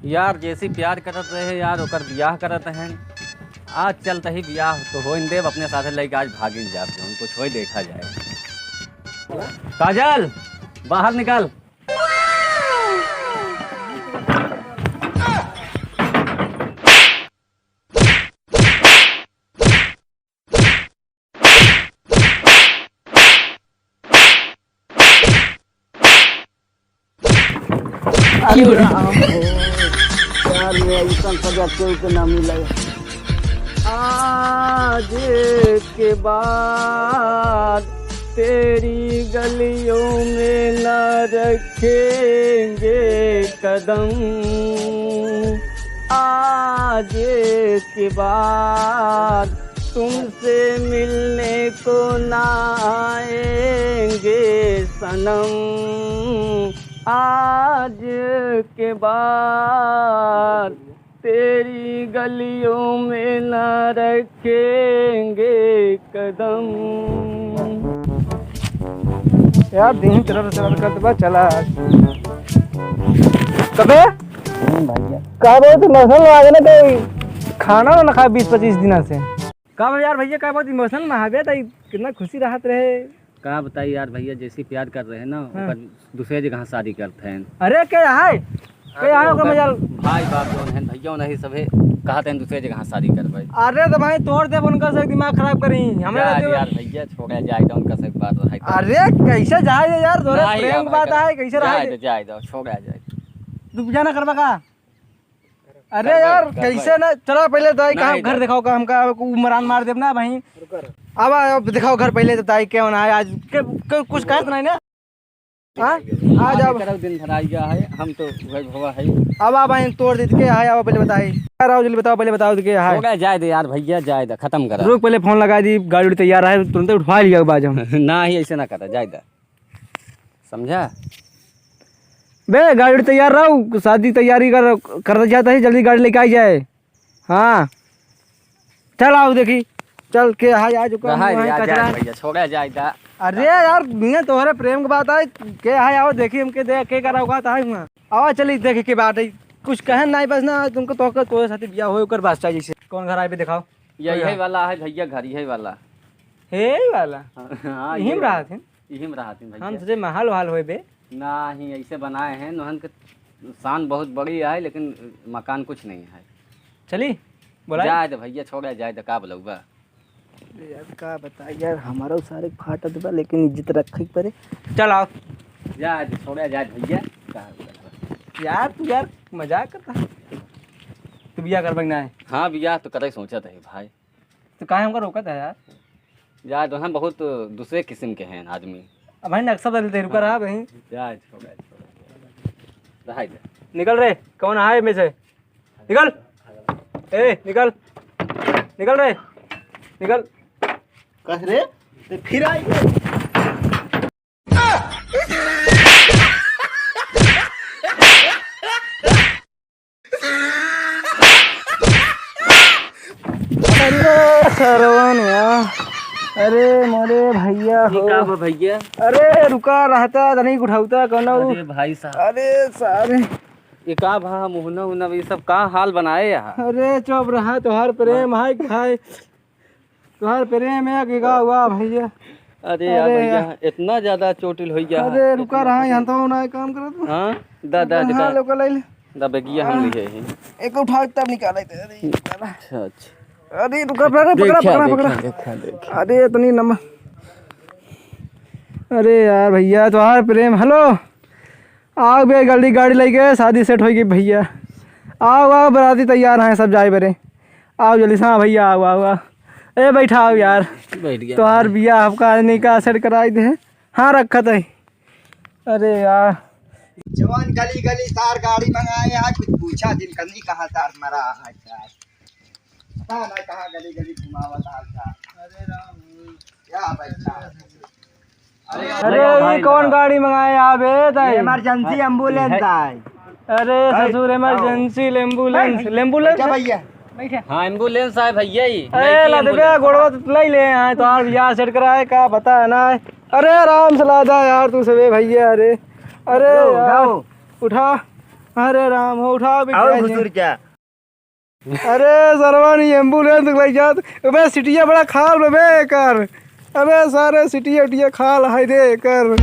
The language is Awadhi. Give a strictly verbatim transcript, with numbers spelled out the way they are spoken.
यार, जैसी प्यार करत रहे यार, ओकर बियाह करत हैं। आज चलत ही बियाह तो होइन देब, अपने साथे लइके आज भागिन जाब, जौन कुछ होई देखा जाए। काजल, बाहर निकल। अरे राम हो, प्यार में ऐसन सजा केहू के ना मिले। आज के बाद तेरी गलियों में ना रखेंगे कदम। आज के बाद तुमसे मिलने को ना आएंगे सनम। आज के बाद तेरी गलियों में ना रखेंगे कदम। यार, दिन चलत चलत करत बा, चला। कबे? हम्म, भैया। का बहुत इमोशनल आ गया ना, कहीं खाना ना खाए बीस पच्चीस दिना से। का बा यार भैया, का बहुत इमोशनल में आ गया था, कितना खुशी रहत रहे। का बताई यार भैया, जैसी प्यार कर रहे हैं ना, हाँ। ओकर दूसरे जगह शादी करते हैं। अरे, के है? के है ओकर मजाल? भाई बाप जौन हैं, भैया नहीं सभे कहते हैं दूसरे जगह शादी करबे। अरे तो भाई, तोड़ दे उनका से, दिमाग खराब करी। हमरा यार, रहते हुए। यार भैया, छोड़ा जाए तो उनका से बात है तो। अरे, कैसे जाए दे यार, तोरे नहीं प्रेम यार, बात भाई, है, कैसे रहे जाए दे? दे, जाए दो, छोड़ा जाए। तू बियाह ना करबा का? अरे करबे, यार, करबे। कैसे ना? चला पहले तो आई, कहाँ नहीं, घर नहीं। दिखाओ का हमका, उ मरान मार देब ना भाई। अब आ, अब दिखाओ घर पहले तो ताई, क्या होना है आज? के, के, कुछ कहत नहीं ना? हाँ? आ जाओ। करब, दिन भर आई गया है, हम तो वही भवा है। अब आप आए तोड़ देत के है, अब पहले बताई। यार, आओ जल्दी बताओ, पहले बताओ के है। हो गया, जाए दे यार भैया, जाए दे, खत्म करा। रुक, पहले फोन लगा दी, गाड़ी उड़ी तैयार है, तुरंत उठा लिया बाजम। ना ही, ऐसे ना करा, जाए दे। समझा? बे, गाड़ी तैयार रहो, शादी तैयारी कर, कर जाता है, जल्दी गाड़ी लेके आई जाए। हाँ, चल आओ देखी, चल के हाय आज ओकर रहा मुँह है यार, कचरा। जाए भैया, छोड़ा जाए दा। अरे यार, मियाँ तोहरे प्रेम के बात है, के हाय आओ देखी हमके दे, के करा हुआ था हुआ। आओ चली देखी के बात है, कुछ कहन नहीं बस ना, तुमको तो तोहरे साथे बियाह होए ओकर बात चाहिए से। कौन घर आए बे दिखाओ। यही वाला है भैया घर, यही वाला। हे वाला? हाँ, हाँ, यही यही में वाला। रहत हैं? यही में रहत हैं भैया। हम सोचे महल वहल होए बे। ना ही, ऐसे बनाए हैं, नोहन के शान बहुत बड़ी है, लेकिन मकान कुछ नहीं है। चली, बोला। जाए दे भैया, छोड़ा जाए दे, का बोलौबा? अरे यार, का बताई यार, हमारा सारे फाटत बा, लेकिन इज्जत रखे के पड़े। चल आओ। जाए दे, छोड़ा जाए दे भैया, का बोलौबा? यार, तू यार मजाक करता है। तू बियाह करबे ना है? हाँ, बियाह तो करे सोचत है भाई। तो काहे हमका रोकत है यार? यार, तो हम बहुत दूसरे किस्म के हैं आदमी। अब भाई, नक्शा बदल दे, रुका रहा भाई। जा, छोड़, छोड़, छोड़। रहा दे। निकल रे, कौन आए में से? निकल। ए, निकल। निकल रे। निकल। कस रे? ते फिर आई। अरे सरवन यार, अरे मोरे भैया ये हो। का बा भैया? अरे रुका रहता, तनी उठावता कौनो। अरे भाई साहब। अरे सारे। ये का भा मुहना उहना, ये सब का हाल बनाए यहाँ? अरे चुप रहा, तोहार प्रेम है खाए। तोहार प्रेम है कि का हुआ भैया? अरे यार अरे भैया, यार। इतना ज्यादा चोटिल हो गया। अरे रुका रहा, यहाँ तो ना काम करत। हाँ, दा, दा, हाँ, दिखा। लोग ले ले। दा, बेगिया हम लिए हैं। एक उठा तब निकाले थे। अरे, अच्छा, अच्छा। अरे रुका, पकड़ा, पकड़ा, देखा, पकड़ा, देखा, पकड़ा। देखा, देखा। अरे इतनी नंबर। अरे यार भैया, तोहार प्रेम। हेलो, आओ बे, जल्दी गाड़ी लेके, शादी सेट होई गई भैया। आओ, आओ, बराती तैयार हैं, सब जाए बरे। आओ जल्दी से, हाँ भैया, आओ, आओ, आओ। ए, बैठा आओ यार। बैठ गया। तोहार बियाह आपका आदमी का सेट कराई दे। हाँ, रखत है। अरे यार। जवान गली गली तार गाड़ी मंगाए, आज कुछ पूछा जिन करनी कहाँ तार मरा है यार। पता ना कहाँ गली गली घुमावत हाल का। अरे राम। क्या बैठा है? अरे, अरे, भाई, ये कौन गाड़ी मंगाए आप, ए, ताई? Emergency ambulance है। अरे, भाई, ससुर, emergency ambulance, ambulance? क्या भैया? हाँ, ambulance है भैया, ये। अरे, नई की लदबे, ambulance। गोड़वा तो ले ले, हाँ, तो आप यार सेट कराए का, पता है ना। अरे, आराम से लादा यार, तू सबे भैया, अरे। अरे, उठाओ, यार, उठाओ। उठा। अरे राम हो, उठाओ बिटिया और जी। घुसुर क्या? अरे सरवा, नहीं एम्बुलेंस लग जात। अबे सिटिया बड़ा खाल बे एकर। अबे सारे सिटिया उटिया खाल है दे एकर।